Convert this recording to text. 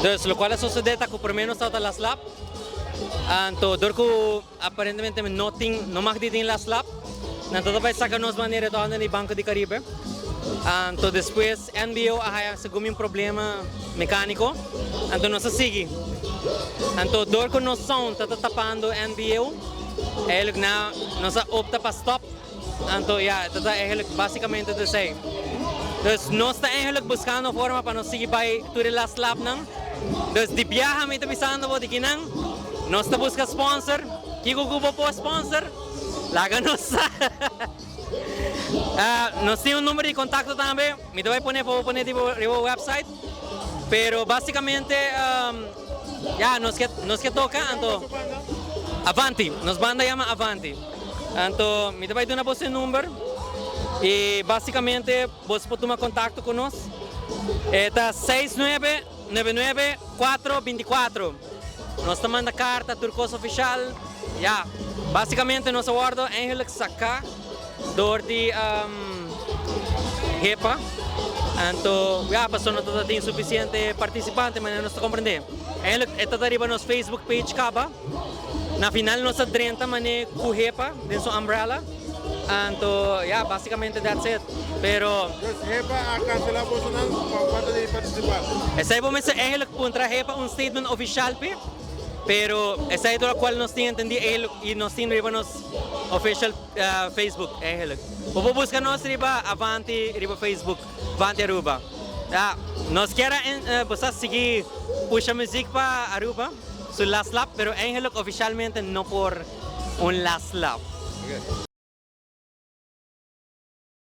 Dus locual a sucede ta cu prome nos tabata last lap, anto dor cu aparentemente no tin, no mag di tin last lap, nan tabata bay saca nos manera e tabata di Banco di Caribe. Anto despues NBO a haya segun mi un problema mecanico, anto nos a sigui. Anto dor cu nos sound tabata tapando NBO, eigenlijk na nos a opta pa stop. Anto ya, e ta eigenlijk basicamente ta esey. Dus nos ta eigenlijk buscando forma pa nos sigui bay tur e last lapnan. Dus di biaha mi ta bisando bo di kinan, nos ta busca sponsor. Kico cu bo por sponsor? Laga nos sa. Nos tin un number di contacto tambe, mi ta bay pone pa bo pone riba bo website. Pero basicamente ya, nos ke nos ke toca anto Avanti, nos banda yama Avanti. Anto mi ta bai duna boso e number y basicamente boso por tuma contacto cu nos. E ta 6999424. Nos ta manda carta, tur cos oficial. Ya, basicamente nos a wordo eigenlijk saca door di HEPA. Anto ya, pasobra no ta tin suficiente participante manera nos ta comprende. Eigenlijk e ta riba nos Facebook page caba. Na final nos a drenta mane cu HEPA den su umbrella. Anto ya, basicamente that's it. Pero. Dus HEPA a cancela bosonan pa falta di participante? Esey bo mester eigenlijk puntra HEPA un statement oficial pe. Pero esey ta locual nos tin entendi eigenlijk y nos tin riba nos official Facebook eigenlijk. Bo por busca nos riba Avanti riba Facebook, Avanti Aruba. Ya, nos kier a bo sa sigui pusha muziek pa Aruba. Su last lap, pero eigenlijk oficialmente no por un last lap.